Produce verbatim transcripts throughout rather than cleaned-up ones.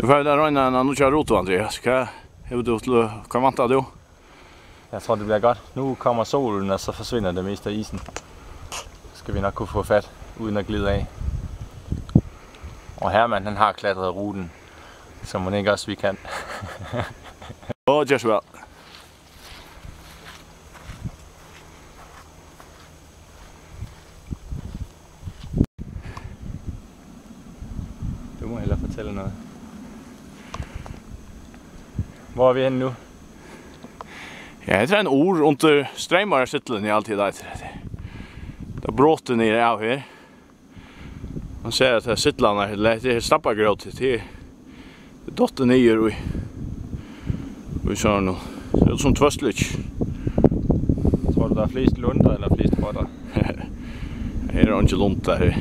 Vit fara at royna eina nýggja rutu, Andreas. Hvat hevur tú til, hvat væntar tú? Jeg tror, det bliver godt. Nu kommer solen, og så forsvinder det meste af isen. Så skal vi nok kunne få fat, uden at glide af. Og Hermann, han har klatret ruten, så mon ikke også vi kan. Åh, Joshua. Du må hellere fortælle noget. Hvor er vi henne nu? Ja, hetta er ein ur undir Streymoyar-sylluni, eg altíð leiti eftir. Tað er brotið niður av her. Man sær, at tað er syllan her, tað er stabbagrót, tað er dottið niður í, í sovorðnum, tað er sum tvøstlíki. Tror du, der er flest lunder eller flest rotter? Her er eingin lunda her.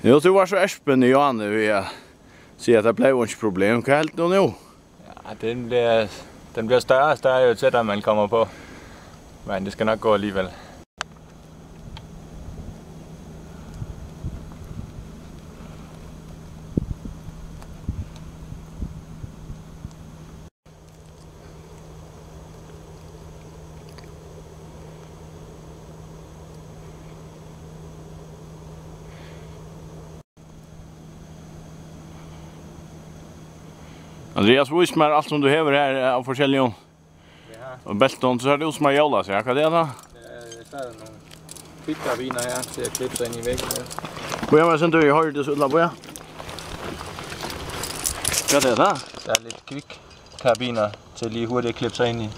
Jo, tú var so erpin í áðni við at siga, at tað bleiv einki problem. Hvat heldur tú nú? Ja, den bliver, den bliver større og større, jo tættere man kommer på. Men det skal nok gå alligevel. Andreas, vís mær alt sum tú hevur her av forskelligum. Ja. Og beltum, so sær tað út sum ein jólatrøð. Hvat er tað? Eh, så er der nogle kvikkarbiner her til at klippe sig ind i væggen med. Bíða mær, so eg hoyri teg so illa, bíða. Hvat er tað? Der er lidt kvikkarabiner til lige hurtigt at klippe sig ind i,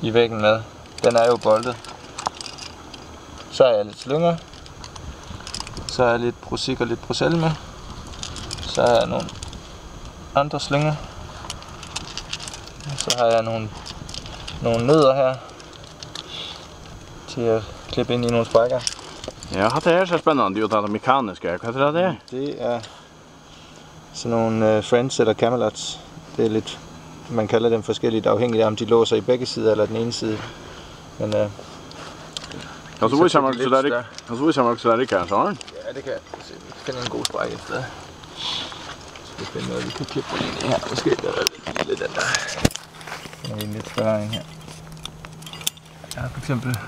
i væggen med. Den er jo boltet. Så har jeg lidt slynger. Så har jeg lidt Prozic og lidt Bruxelles med. Så har jeg nogle andre slynger. Så har jeg nogle, nogle nødder her til at klippe ind i nogle sprækker. Ja, hatta her sær spennandi út, hatta mekaniska. Hvat er tað? Det er sådan nogle, øh, Friends eller Camelots. Det er lidt, man kalder dem forskelligt, afhængigt af, om de låser i begge sider eller den ene side. Men, øh, Kanst tú vísa mær, hvussu tað riggar? Kanst tú vísa mær, hvussu tað riggar, Søren? Ja, det kan jeg. Se, vi finder en god sprække et sted. Skal vi finde noget, vi kan klippe ind i her? Måske der er lidt, lidt den der. Den er en lidt større en her. Ja, for eksempel.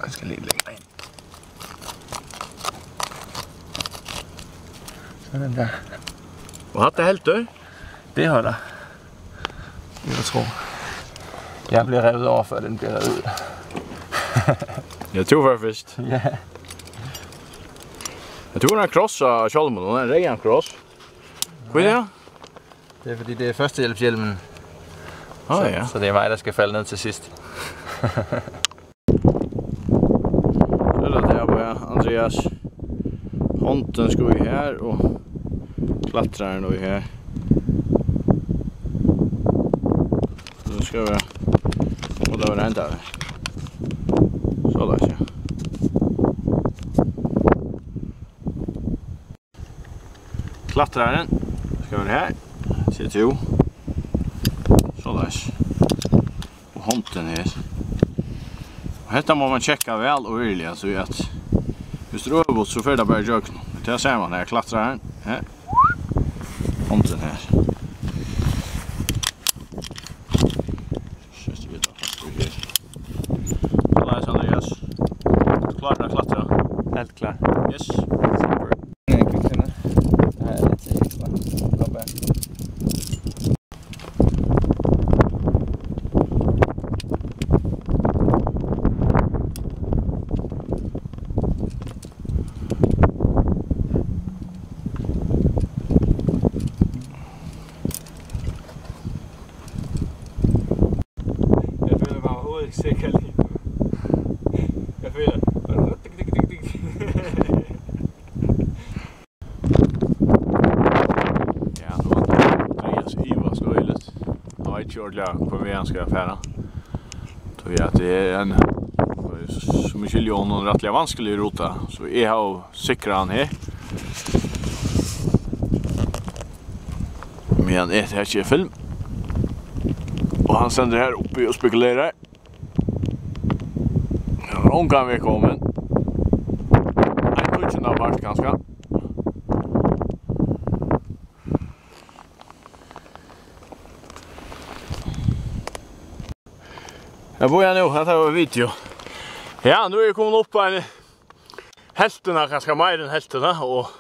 Jeg skal lidt længere ind. Sådan der. Hvor har det helt død? Det holder. Jeg tror. Jeg bliver revet over, før den bliver revet ud. Ja, det var først. Ja. Jeg tror, den er cross og skjold, men den er ren cross. Kunne det? Det er, fordi det er førstehjælpshjelmen. Åh, så, ja. Så det er mig, der skal falde ned til sidst. Så er det der, hvor jeg, Andreas. Hondin skal í her, og klatrararnir í her. So skal vit, og tað var henda. Soleiðis, ja. Klatrararnir skal vera her. T T U. Soleiðis. Og hondin her. Og hetta má man tjekka væl og virðiliga, so at viss tað er øvugt, so fer tað bara ígjøgnum. Men tað sær man her, klatrararnir. Her. Hondin her. Sjóst, vit hava fast her. Soleiðis, Andreas. Ert tú klár til at klatra? Helt klar. Yes. Super. Nei, kvikkleina. Nei, let's see. Go back. Jeg føler mig overhovedet ikke sikker lige nu. Jeg føler. Ja, nú er Andreas ivast øgiligt. Hann veit ikki ordiliga, hvønn veg hann skal fara. Tí at tað er ein, sum eg skilji, honum rættiliga vanskelig ruta, so eg havi sikrað hann her. Meðan eg taki film. Og hann stendur her uppi og spekulerar. Hann er ongan veg komin. Ein tíggjunda part kanska. Ja, bíða nú, hetta var video. Ja, nú eri eg komin upp á ein helvtina, kanska meira enn helvtina, og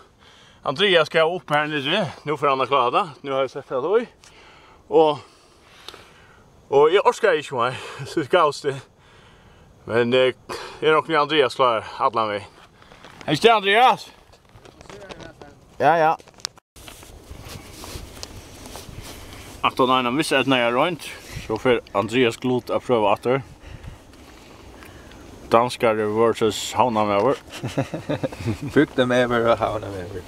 Andreas skal upp her niðri. Nú fer hann at klára tað. Nú havi eg sett tað í. Og, og eg orkaði ikki meir, so eg gavst. Men, eh, eg eri nokk við Andreas klár allan vegin. Hei, Andreas! Ja, ja. Aftan á eina miseydnaða roynd, so fer Andreas Glut at prøva aftur. Danskari versus havnarmaður. Bygdarmaður og havnarmaður.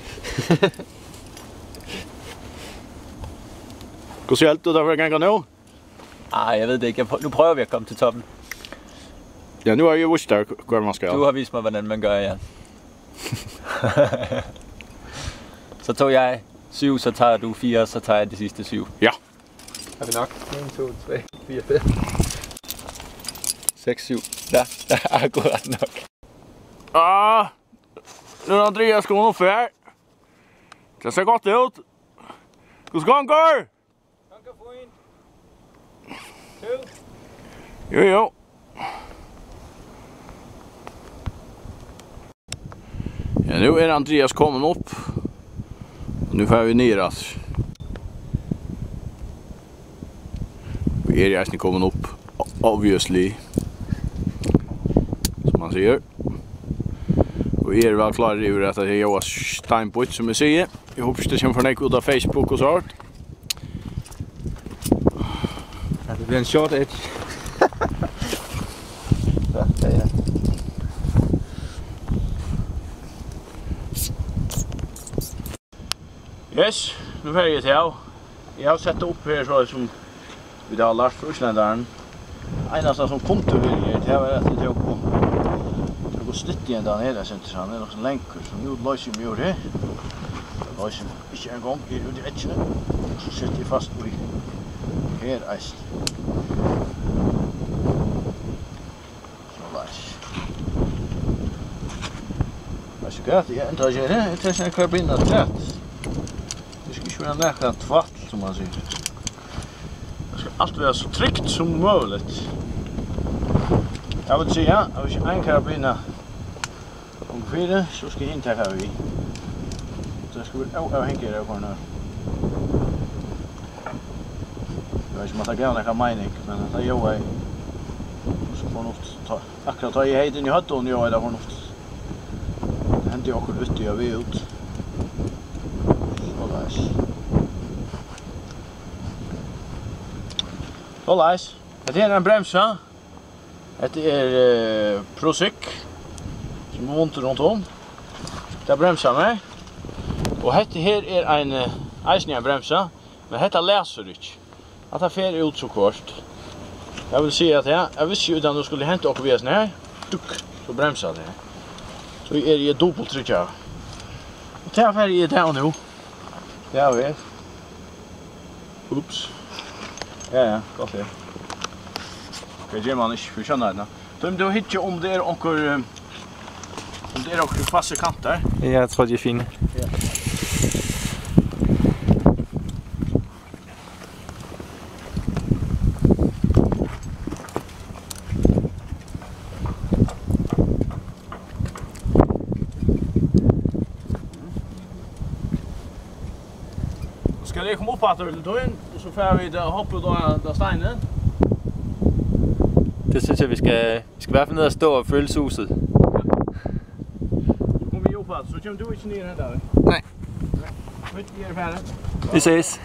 Hvussu helt tú, tað fer at ganga nú? Ah, jeg ved det ikke. Jeg prø-, nu prøver vi at komme til toppen. Ja, nu har jeg jo vist dig, hvordan man skal. Du har vist mig, hvordan man gør, ja. Så tog jeg syv, så tager du fire, så tager jeg de sidste syv. Ja. Har vi nok? En, to, tre, fire, fem. Seks, syv. Der. Der er akkurat nok. Ah, nu er Andreas kommet op her. Det ser godt ud. Hvussu gongur? Gongur fínt. Tú? Jú, jú. Ja, nú er Andreas komin upp. Og nú fara vit niður aftur. Vit eru eisini komin upp, obviously. Sum man sigur. Og eg eri væl klárur yvir, at tað er Jóa Steinbutt, sum eg sigi. Eg hopi ikki, tað kemur for nógv út á Facebook og sovorðið. Ja, det bliver en short edge. Ja, ja, ja. Yes, nú fari eg til av. Eg havi sett tað upp her, so sum vit hava lært frá íslendaranum. Einasta sum kundi verið her, tað var, at vit tóku, tóku styttið hendan her, eg syntes hann er nokk so langur, so nú loysi eg meg úr her. Loysi meg ikki eingong, eg eri úti í eggini. So seti eg fast í her eisini. Soleiðis. Veitst tú hvat, eg endar at gera? Eg taki ein karabin afturat. Tað skal ikki vera nakað tvætl, sum man sigur. Tað skal alt vera so trygt sum møguligt. Eg vil siga, at hvis ein karabin gongur fyri, so skal hin taka við. Tað skal vera óavhangigt av hvørjum øðrum. Eg veit ikki, um hatta gav nakra meining, men hetta ljóðaði so fornuftigt. Tá, akkurát tá eg hevði tað inn í høvdið, ljóðaði tað fornuftigt. Tað hendi okkurt úti á veg út. Soleiðis. Soleiðis. Hetta er ein bremsa. Hetta er, eh, Prusik, sum er vundið runt um. Tað bremsar meg. Og hetta her er ein, eh, eisini ein bremsa, men hetta læsir ikki. Hatta fer út so hvørt. Eg vil siga at her, eg visti jo, at nú skuldi hent okkurt við hesum her. Dukk, so bremsar tað her. So eri eg dupult tryggjaður. Og tað fari eg í dag nú. Ja, vel. Ups. Ja, ja, gott, ja. Hvat ger man ikki fyri skjønheitini? Tímir tú at hyggja, um tað er onkur, eh, um tað er onkur hvassir kantar? Ja, jeg tror, de er fine. Ja. Skal eg koma upp aftur til tín, og so fara vit at hoppa út á, á steinin? Det synes jeg, vi skal. Vi skal i hvert fald ned og stå og føle suset. So koma vit upp aftur, so kemur tú ikki niður henda vegin. Nei. Vit eru ferdig. Vi ses.